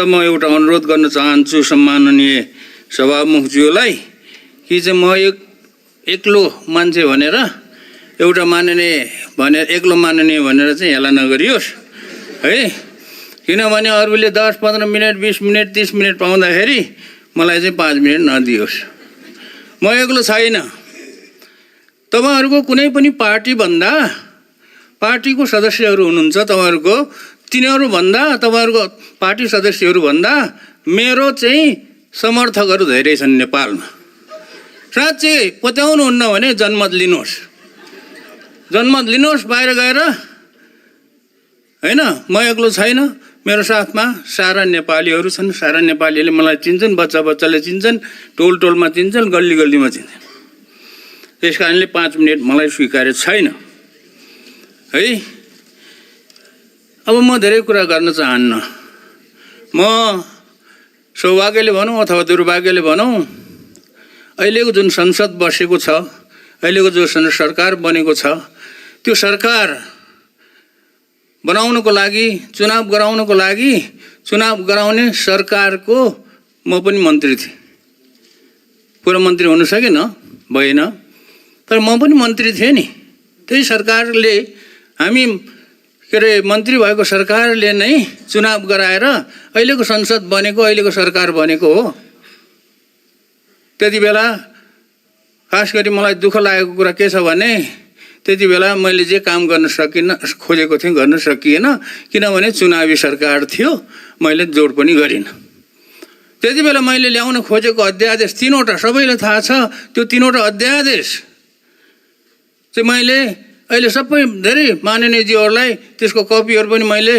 म एउटा अनुरोध गर्न चाहन्छु सम्माननीय सभामुखज्यूलाई कि चाहिँ म एक्लो मान्छे भनेर एउटा माननीय भनेर एक्लो माननीय भनेर चाहिँ हेला नगरियोस् है। किनभने अरूले 10-15 मिनट 20 मिनट 30 मिनट पाउँदाखेरि मलाई चाहिँ 5 मिनट नदियोस्। म एक्लो छैन। तपाईहरुको कुनै पनि पार्टी भन्दा पार्टीको सदस्यहरू हुनुहुन्छ तपाईहरुको, तिनीहरू भन्दा तपाईहरुको पार्टी सदस्यहरू भन्दा मेरो चाहिँ समर्थकहरू धेरै छन् नेपालमा। साँच्चै पत्याउनुहुन्न भने जनमत लिनुहोस्, जनमत लिनुहोस् बाहिर गएर हैन। म एक्लो छैन, मेरो साथमा सारा नेपालीहरू छन्। सारा नेपालीले मलाई चिन्छन्, बच्चा बच्चाले चिन्छन्, टोल टोलमा चिन्छन्, गल्ली गल्लीमा चिन्छन्। त्यस कारणले 5 मिनट मलाई स्वीकार्य छैन है। अब म धेरै कुरा गर्न चाहन्न। म सौभाग्यले भनौँ अथवा दुर्भाग्यले भनौँ, अहिलेको जुन संसद बसेको छ, अहिलेको जो सरकार बनेको छ, त्यो सरकार बनाउनको लागि चुनाव गराउनको लागि चुनाव गराउने सरकारको म पनि मन्त्री थिएँ। पुरा मन्त्री हुन सकेन, भएन, तर म पनि मन्त्री थिएँ नि। त्यही सरकारले हामी के अरे मन्त्री भएको सरकारले नै चुनाव गराएर अहिलेको संसद बनेको, अहिलेको सरकार बनेको हो। त्यति बेला खास गरी मलाई दुःख लागेको कुरा के छ भने त्यति बेला मैले जे काम गर्न सकिनँ, खोजेको थिएँ गर्न सकिएन, किनभने चुनावी सरकार थियो, मैले जोड पनि गरिनँ। त्यति बेला मैले ल्याउन खोजेको अध्यादेश 3वटा, सबैलाई थाहा छ त्यो 3वटा अध्यादेश चाहिँ मैले अहिले सबै धेरै माननीयज्यूहरूलाई त्यसको कपीहरू पनि मैले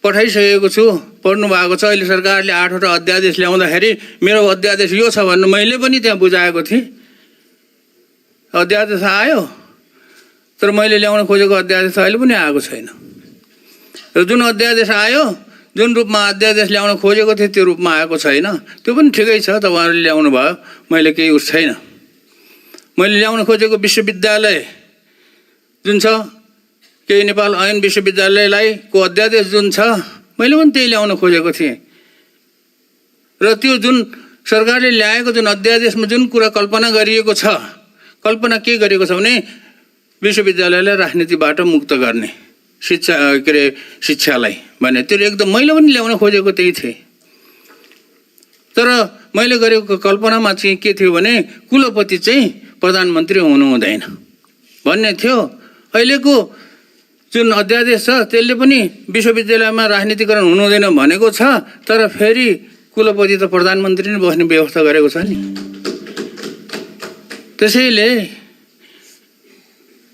पठाइसकेको छु, पढ्नु भएको छ। अहिले सरकारले 8वटा अध्यादेश ल्याउँदाखेरि मेरो अध्यादेश यो छ भन्नु मैले पनि त्यहाँ बुझाएको थिएँ। अध्यादेश आयो, तर मैले ल्याउन खोजेको अध्यादेश अहिले पनि आएको छैन। र जुन अध्यादेश आयो, जुन रूपमा अध्यादेश ल्याउन खोजेको थिएँ त्यो रूपमा आएको छैन। त्यो पनि ठिकै छ, तपाईहरुले ल्याउनु भयो, मैले केही उस छैन। मैले ल्याउन खोजेको विश्वविद्यालय जुन छ, केही नेपाल ऐन विश्वविद्यालयलाई को अध्यादेश जुन छ, मैले पनि त्यही ल्याउन खोजेको थिएँ। र त्यो जुन सरकारले ल्याएको जुन अध्यादेशमा जुन कुरा कल्पना गरिएको छ, कल्पना के गरिएको छ भने विश्वविद्यालयलाई राजनीतिबाट मुक्त गर्ने, शिक्षा के अरे शिक्षालाई भने त्यो एकदम मैले पनि ल्याउन खोजेको त्यही थिएँ। तर मैले गरेको कल्पनामा चाहिँ के थियो भने कुलपति चाहिँ प्रधानमन्त्री हुनु हुँदैन भन्ने थियो। अहिलेको जुन अध्यादेश छ त्यसले पनि विश्वविद्यालयमा राजनीतिकरण हुनु हुँदैन भनेको छ, तर फेरि कुलपति त प्रधानमन्त्री नै बस्ने व्यवस्था गरेको छ नि। त्यसैले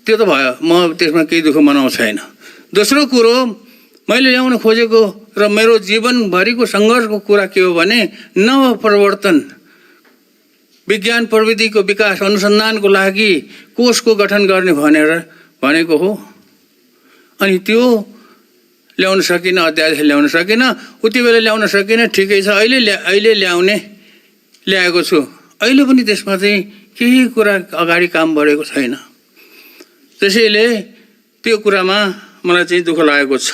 त्यो त भयो, म त्यसमा केही दुःख मनाउँ छैन। दोस्रो कुरो मैले ल्याउन खोजेको र मेरो जीवनभरिको सङ्घर्षको कुरा के हो भने नव परिवर्तन, विज्ञान प्रविधिको विकास अनुसन्धानको लागि कोषको गठन गर्ने भनेर भनेको हो। अनि त्यो ल्याउन सकिनँ, अध्यादेश ल्याउन सकिनँ, उति बेला ल्याउन सकिनँ, ठिकै छ। अहिले ल्याएको छु। अहिले पनि त्यसमा चाहिँ केही कुरा अगाडि काम बढेको छैन। त्यसैले त्यो कुरामा मलाई चाहिँ दुःख लागेको छ।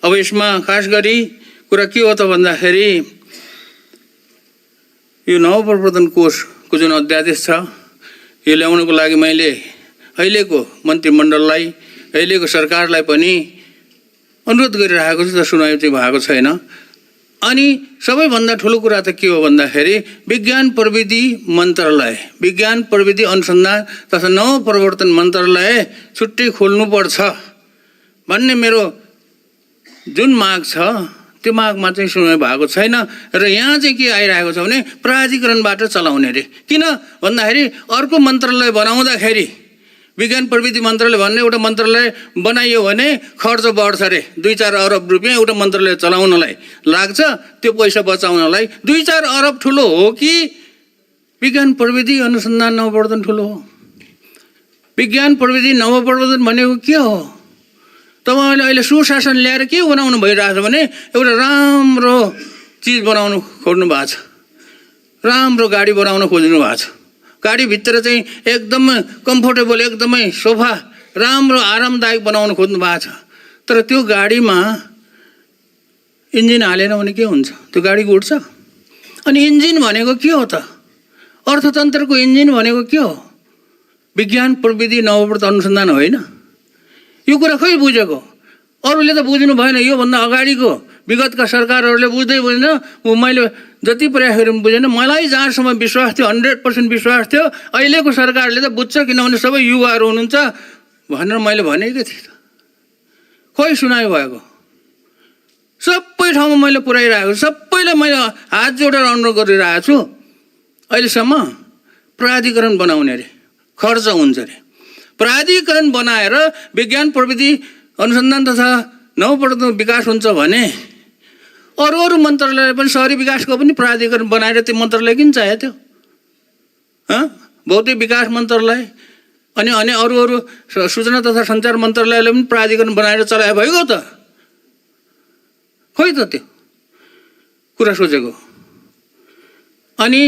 अब यसमा खास गरी कुरा के हो त भन्दाखेरि यो नवप्रवर्तन कोषको जुन अध्यादेश छ, यो ल्याउनको लागि मैले अहिलेको मन्त्रीमण्डललाई, अहिलेको सरकारलाई पनि अनुरोध गरिरहेको छु, तर सुनाइ चाहिँ भएको छैन। अनि सबैभन्दा ठुलो कुरा त के हो भन्दाखेरि विज्ञान प्रविधि मन्त्रालय, विज्ञान प्रविधि अनुसन्धान तथा नवप्रवर्तन मन्त्रालय छुट्टै खोल्नुपर्छ भन्ने मेरो जुन माग छ, त्यो मागमा चाहिँ सुनाइ भएको छैन। र यहाँ चाहिँ के आइरहेको छ भने प्राधिकरणबाट चलाउने रे। किन भन्दाखेरि अर्को मन्त्रालय बनाउँदाखेरि विज्ञान प्रविधि मन्त्रालय भन्ने एउटा मन्त्रालय बनाइयो भने खर्च बढ्छ रे। 2-4 अरब रुपियाँ एउटा मन्त्रालय चलाउनलाई लाग्छ। त्यो पैसा बचाउनलाई 2-4 अरब ठुलो हो कि विज्ञान प्रविधि अनुसन्धान नवप्रवर्तन ठुलो हो? विज्ञान प्रविधि नवप्रवर्तन भनेको के हो? तपाईहरुले अहिले सुशासन ल्याएर के बनाउनु भइरहेछ भने एउटा राम्रो चिज बनाउनु खोज्नु भएको छ, राम्रो गाडी बनाउन खोज्नु भएको छ। गाडीभित्र चाहिँ एकदमै कम्फोर्टेबल, एकदमै सोफा राम्रो आरामदायक बनाउन खोज्नु भएको छ। तर त्यो गाडीमा इन्जिन हालेन भने के हुन्छ? त्यो गाडी उड्छ? अनि इन्जिन भनेको के हो त? अर्थतन्त्रको इन्जिन भनेको के हो? विज्ञान प्रविधि नवप्रवर्तन अनुसन्धान होइन? यो कुरा खै बुझेको? अरूले त बुझ्नु भएन। योभन्दा अगाडिको विगतका सरकारहरूले बुझ्दै बुझ्दैन। मैले जति प्रयास गरेँ बुझेन। मलाई जहाँसम्म विश्वास थियो, 100% विश्वास थियो, अहिलेको सरकारले त बुझ्छ, किनभने सबै युवाहरू हुनुहुन्छ भनेर मैले भनेकै थिएँ। खोइ सुनाइ भएको? सबै ठाउँमा मैले पुर्याइरहेको छु, सबैलाई मैले हात जोडेर अनुरोध गरिरहेको छु। अहिलेसम्म प्राधिकरण बनाउने अरे खर्च हुन्छ अरे। प्राधिकरण बनाएर विज्ञान प्रविधि अनुसन्धान तथा नवप्रवर्तन विकास हुन्छ भने अरू अरू मन्त्रालयले पनि शहरी विकासको पनि प्राधिकरण बनाएर त्यो मन्त्रालय किन चाहियो त्यो? भौतिक विकास मन्त्रालय अनि अरू अरू सूचना तथा सञ्चार मन्त्रालयले पनि प्राधिकरण बनाएर चलाए भइगयो त। खोइ त त्यो कुरा सोचेको। अनि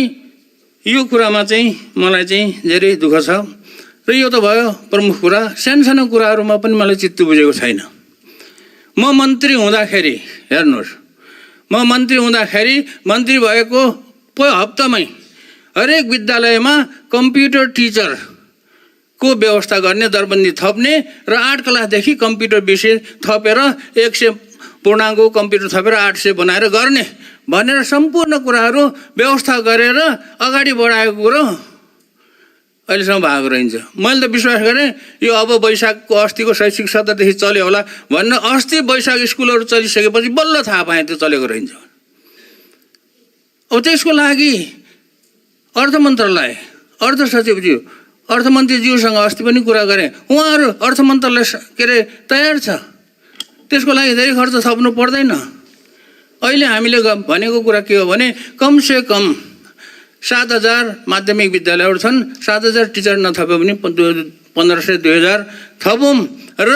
यो कुरामा चाहिँ मलाई चाहिँ धेरै दुःख छ। र यो त भयो प्रमुख कुरा। सानो कुराहरूमा पनि मलाई चित्त बुझेको छैन। म मन्त्री हुँदाखेरि हेर्नुहोस्, म मन्त्री हुँदाखेरि मन्त्री भएको हप्तामै हरेक विद्यालयमा कम्प्युटर टिचरको व्यवस्था गर्ने, दरबन्दी थप्ने र 8 क्लासदेखि कम्प्युटर विषय थपेर 100 पूर्णाङ्क कम्प्युटर थपेर 800 बनाएर गर्ने भनेर सम्पूर्ण कुराहरू व्यवस्था गरेर अगाडि बढाएको कुरो अहिलेसम्म भएको रहन्छ। मैले त विश्वास गरेँ यो अब वैशाखको अस्तिको शैक्षिक सत्रदेखि चल्यो होला भनेर। अस्ति वैशाख स्कुलहरू चलिसकेपछि बल्ल थाहा पाएँ त्यो चलेको रहन्छ। अब त्यसको लागि अर्थ मन्त्रालय, अर्थ सचिवज्यू, अर्थमन्त्रीज्यूसँग अस्ति पनि कुरा गरेँ। उहाँहरू अर्थ मन्त्रालय के अरे तयार छ, त्यसको लागि धेरै खर्च थप्नु पर्दैन। अहिले हामीले भनेको कुरा के हो भने कमसे कम 7,000 माध्यमिक विद्यालयहरू छन्। 7,000 टिचर नथपे पनि 1,500-2,000 थपौँ र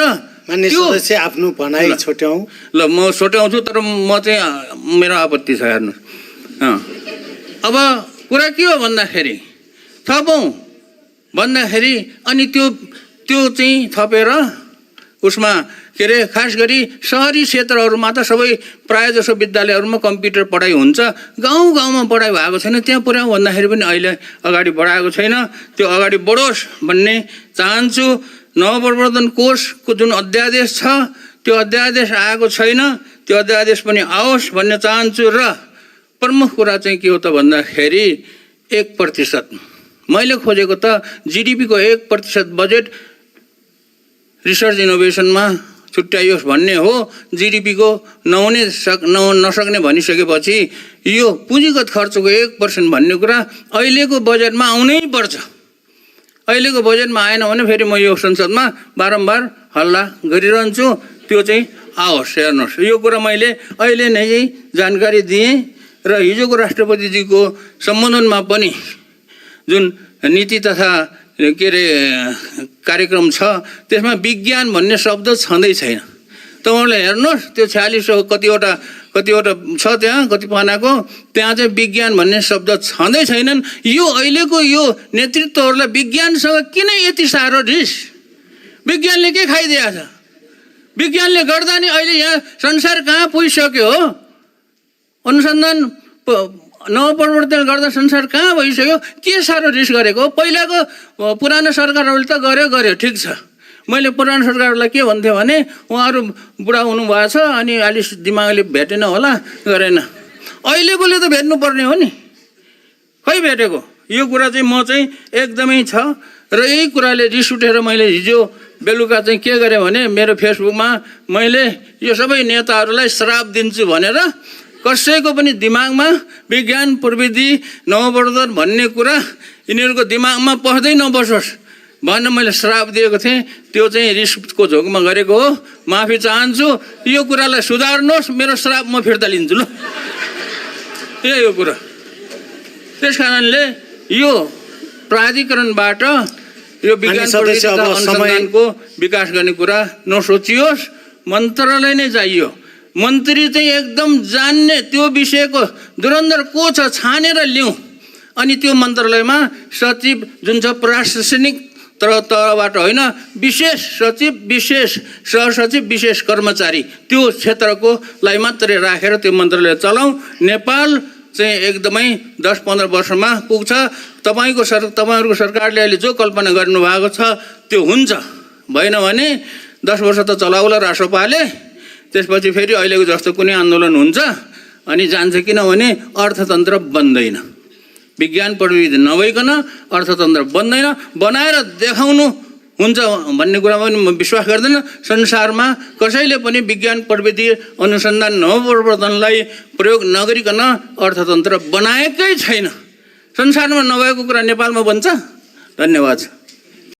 त्यो आफ्नो भनाइ छोट्याउँ। ल म छोट्याउँछु, तर म चाहिँ मेरो आपत्ति छ। हेर्नु अब कुरा के हो भन्दाखेरि थपौँ भन्दाखेरि अनि त्यो चाहिँ थपेर उसमा के अरे खास गरी सहरी क्षेत्रहरूमा त सबै प्रायःजसो विद्यालयहरूमा कम्प्युटर पढाइ हुन्छ। गाउँमा पढाइ भएको छैन, त्यहाँ पुर्याउँ भन्दाखेरि पनि अहिले अगाडि बढाएको छैन। त्यो अगाडि बढोस् भन्ने चाहन्छु। नवप्रवर्तन कोषको जुन अध्यादेश छ त्यो अध्यादेश आएको छैन, त्यो अध्यादेश पनि आओस् भन्ने चाहन्छु। र प्रमुख कुरा चाहिँ के हो त भन्दाखेरि 1% मैले खोजेको त जिडिपीको 1% बजेट रिसर्च इनोभेसनमा छुट्याइयोस् भन्ने हो। जिडिपीको नसक्ने भनिसकेपछि यो पुँजीगत खर्चको 1% भन्ने कुरा अहिलेको बजेटमा आउनै पर्छ। अहिलेको बजेटमा आएन भने फेरि म यो संसदमा बारम्बार हल्ला गरिरहन्छु। त्यो चाहिँ आओस्। हेर्नुहोस्, यो कुरा मैले अहिले नै जानकारी दिएँ र हिजोको राष्ट्रपतिजीको सम्बोधनमा पनि जुन नीति तथा के अरे कार्यक्रम छ त्यसमा विज्ञान भन्ने शब्द छँदै छैन। तपाईँहरूले हेर्नुहोस् त्यो 46 कतिवटा छ त्यहाँ कति पानाको, त्यहाँ चाहिँ विज्ञान भन्ने शब्द छँदै छैनन्। यो अहिलेको यो नेतृत्वहरूलाई विज्ञानसँग किन यति साह्रो रिस? विज्ञानले के खाइदिएको छ? विज्ञानले गर्दा नि अहिले यहाँ संसार कहाँ पुगिसक्यो हो? अनुसन्धान नवप्रवर्तन गर्दा संसार कहाँ भइसक्यो? के साह्रो रिस गरेको? पहिलाको पुरानो सरकारहरूले त गर्यो ठिक छ। मैले पुरानो सरकारहरूलाई के भन्थेँ भने उहाँहरू बुढा हुनुभएको छ अनि अलि दिमागले भेटेन होला, गरेन। अहिलेकोले त भेट्नु पर्ने हो नि, खै भेटेको? यो कुरा चाहिँ म चाहिँ एकदमै छ। र यही कुराले रिस उठेर मैले हिजो बेलुका चाहिँ के गरेँ भने मेरो फेसबुकमा मैले यो सबै नेताहरूलाई श्राप दिन्छु भनेर कसैको पनि दिमागमा विज्ञान प्रविधि नवप्रवर्तन भन्ने कुरा यिनीहरूको दिमागमा पस्दै नबसोस् भनेर मैले श्राप दिएको थिएँ। त्यो चाहिँ रिसको झोकमा गरेको हो, माफी चाहन्छु। यो कुरालाई सुधार्नुहोस्, मेरो श्राप म फिर्ता लिन्छु। ल यही हो कुरा। त्यस कारणले यो प्राधिकरणबाट यो विज्ञान प्रविधि तथा अनुसन्धानको विकास गर्ने कुरा नसोचियोस्, मन्त्रालय नै चाहियो। मन्त्री चाहिँ एकदम जान्ने, त्यो विषयको धुरन्धर को छ छानेर ल्याउँ। अनि त्यो मन्त्रालयमा सचिव जुन छ प्रशासनिक तर तलबाट होइन, विशेष सचिव, विशेष सहसचिव, विशेष कर्मचारी त्यो क्षेत्रकोलाई मात्रै राखेर त्यो मन्त्रालय चलाउँ। नेपाल चाहिँ एकदमै 10-15 वर्षमा पुग्छ। तपाईँहरूको सरकारले अहिले जो कल्पना गर्नुभएको छ त्यो हुन्छ। भएन भने 10 वर्ष त चलाउला राष्ट्रपाले, त्यसपछि फेरि अहिलेको जस्तो कुनै आन्दोलन हुन्छ अनि जान्छ। किनभने अर्थतन्त्र बन्दैन, विज्ञान प्रविधि नभइकन अर्थतन्त्र बन्दैन। बनाएर देखाउनु हुन्छ भन्ने कुरामा पनि म विश्वास गर्दैन। संसारमा कसैले पनि विज्ञान प्रविधि अनुसन्धान नवप्रवर्तनलाई प्रयोग नगरिकन अर्थतन्त्र बनाएकै छैन। संसारमा नभएको कुरा नेपालमा बन्छ। धन्यवाद।